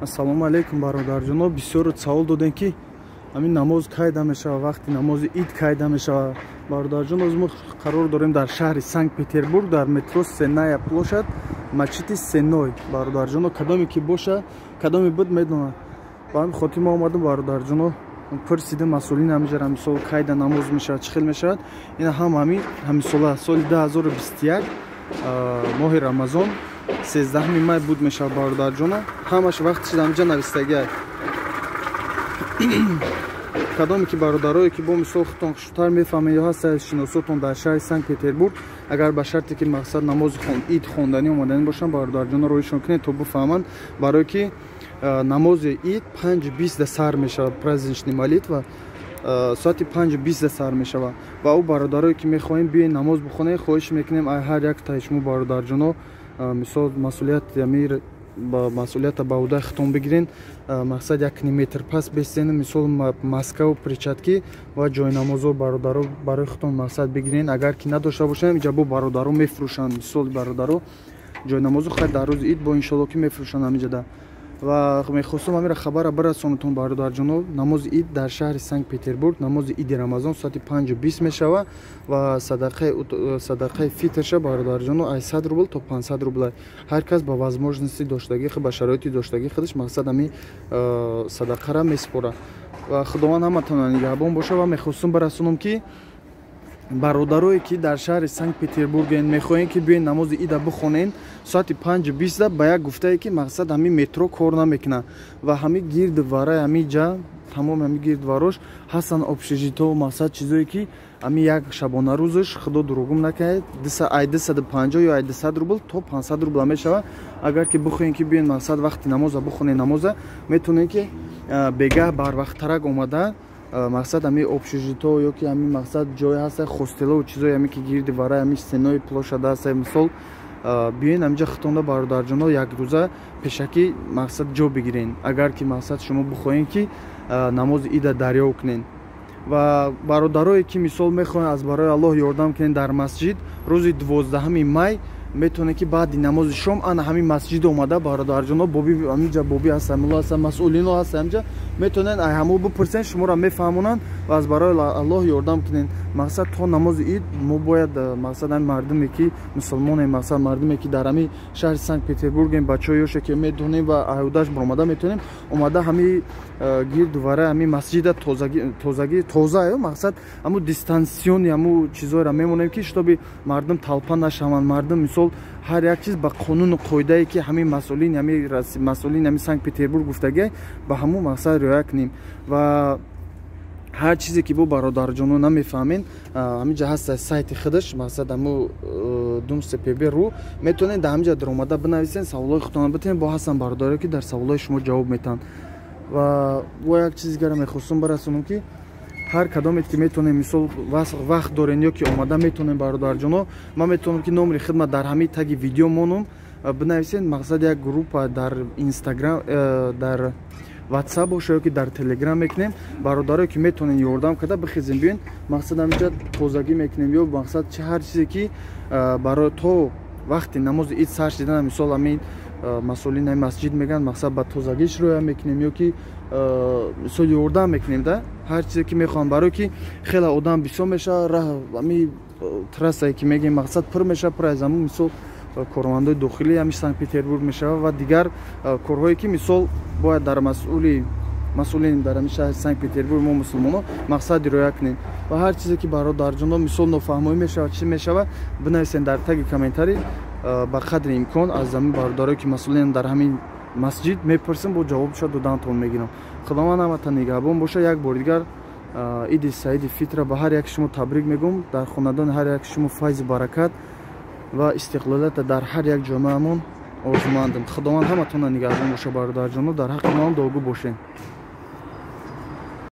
Ассалому алайкум, бародарҷоно. Бисёр савол додем, ки ҳамин намоз кайда мешавад, вақти намози ид кайда мешавад. Бародарҷон, оз мо қарор дорем дар шаҳри Санкт Петербург, дар метро Сенная площадь, мачити Сенной. Бародарҷоно, кадоме ки боша, кадоме буд, медонад. Ба ҳамин хотир мо омадем, бародарҷоно, пурсидем масъулин ҳамиҷара, мисол, кайда намоз мешавад, чӣ хел мешавад. Ина ҳам ҳамин ҳамисола, соли 2021, моҳи Рамазон, 13 май буд мешавад. Бародарҷона, ҳамаш вақти шида ҳамиҷа навистагиай. Кадоме ки бародарое ки бо мисол худтон хушрӯтар мефаҳмед ё ҳаста шиносотон дар шаҳри Санкт Петербург, агар ба шарте ки мақсад намози ид хонданӣ омаданӣ бошанд, бародарҷоно, роҳишон кунед, то бифаҳманд. Барое ки намози ид 5:20 сар мешавад, праздничный молитва соати 5:20 сар мешавад. Ва ӯ бародарое ки мехоҳем биёен намоз бихонем, хоҳиш мекунем ай ҳар як таи шумо, бародарҷоно, мисол, масъулият ба масъулията ба ӯҳдаи худтон бигирен. Мақсад, як ним метр пас бестен, мисол, маскаву перчатки ва ҷойнамозо, бародаро, барои худтон мақсад бигирен. Агар ки надошта бошем, иҷа бо бародаро мефурӯшанд. Мисол, бародаро, ҷойнамозо хай дар рӯзи ид бо иншолло ки мефурӯшанд ҳамиҷада. Ва мехостам ҳамира хабара бирасонатон, бародарҷоно: намози ид дар шаҳри Санкт Петербург, намози иди Рамазон соати 5:20 мешава ва садақаи фитрша, бародарҷоно, ай 100 рубл то 500 рубла. Ҳар кас ба возможности доштагӣ, ба шароити доштагӣ худаш, мақсад, ҳами садақара месупора. Ва Худованд ҳаматонро нигаҳбон боша. Ва мехостам бирасонам, ки бародарое ки дар шаҳри Санкт Петербурген, мехоҳем ки биёен намози ида бихонен соати 5:20, ба як гуфтае ки мақсад, ҳамин метро кор намекунад ва ҳамин гирду вараи ҳамин ҷа, тамоми ҳамин гирду варош ҳастанд общежито, мақсад, чизое ки ҳамин як шабонарӯзаш, Худо дурӯғум накунад, ай 250 ё ай 200 рубл то 500 рубла мешавад. Агар ки бихоҳем ки биёен, мақсад, вақти намоза бихонен, намоза метавонем ки бегаҳ барвақттарак омада, мақсад, ҳамин общежито ё ки ҳамин, мақсад, ҷое ҳаста, хостелову чизое ҳамин ки гирди вараи ҳамин Сенной площадь ҳаста, мисол, биёен ҳаминҷа хитонда, бародарҷоно, як рӯза пешакӣ, мақсад, ҷо бигирен, агар ки, мақсад, шумо бихоҳем ки намози ида дарёб кунен. Ва бародарое ки, мисол, мехоҳем аз барои Аллоҳ ёрдам кунен дар масҷид, рӯзи 12 май метавонед ки баъди намози шом ана ҳамин масҷид омада, бародарҷоно, боби ҳаминҷа, боби ҳаста, мулло ҳаста, масъулино ҳаста ҳаминҷа, метавонед ай ҳамо бипурсен, шуморо мефаҳмонанд ва аз барои Аллоҳ ёрдам кунен. Мақсад, то намози ид мо бояд, мақсад, ҳамин мардуме ки мусулмонем, мақсад, мардуме ки дар ҳамин шаҳри Санкт Петербургем, бачаҳои ёше ки медонем ва аҳудаш баромада метавонем, омада ҳамин гирду вараи ҳамин масҷида тозагӣ, тоза, мақсад, ҳамун дистанционный ҳамун чизҳоеро мемонем, ки чтобы мардум толпа нашаванд. Мардум, мисол, ҳар як чиз ба қонуну қоидае ки ҳамин масъулин, ҳамин масъулин ҳамин Санкт Петербург гуфтагиай, ба ҳамун, мақсад, риоя кунем. Ва ҳар чизе ки бо, бародарҷоно, намефаҳмен, ҳаминҷа ҳаста сайти худаш, мақсад, ҳаму дум spb ру, метавонед дар ҳаминҷа даромада бинависен, саволҳои худтонро битавонед. Бо ҳастан бародаре ки дар саволҳои шумо ҷавоб метаҳанд. Ва бо як чизи дигаро мехостам барасонам, ки ҳар кадомет ки метавонем, мисол, вақт дорен ё ки омада метавонем, бародарҷоно, ман метавонам ки номери хидмат дар ҳамин таги видео монум, бинависен. Мақсад, як группа дар Инстаграм, дар Ватсап боша ё ки дар Телеграм мекунем. Бародарое ки метавонен ёрдам карда, бихезем, биёен, мақсад, ҳаминҷа тозагӣ мекунем ё, мақсад, чи ҳар чизе ки барои то вақти намози ид сар шидан, мисол, ҳамин масъулин ҳамин масҷид мегӯянд, мақсад, ба тозагиш рӯя мекунем ё ки, мисол, ёрдам мекунем да ҳар чизе ки мехоҳам. Барое ки хеле одам бисёр мешавад, раҳ ҳамин трассае ки мегӯем, мақсад, пур мешавад, пур аз ҳамун, мисол, кормандои дохилии ҳамин Санкт Петербург мешавад ва дигар корҳое ки, мисол, бояд дар масъулин дар ҳамин шаҳри Санкт Петербург мо мусулмоно, мақсад, риоя кунем. Ва ҳар чизе ки, бародарҷоно, мисол, нофаҳмоӣ мешавад, чӣ мешавад, бинависен дар таги комментарий. Ба қадри имкон аз ҳамин бародарое ки масъулин дар ҳамин масҷид мепурсем, бо ҷавобша додантон мегирам. Худованд ҳамата нигаҳбон боша. Як бори дигар иди саиди фитра ба ҳар яки шумо табрик мегӯм. Дар хонадони ҳар яки шумо файзу баракат ва истиқлолията дар ҳар як ҷомеамон орзумандам. Худованд ҳаматонро нигаҳбон боша, бародарҷоно, дар ҳаққи моам дуогӯ бошем.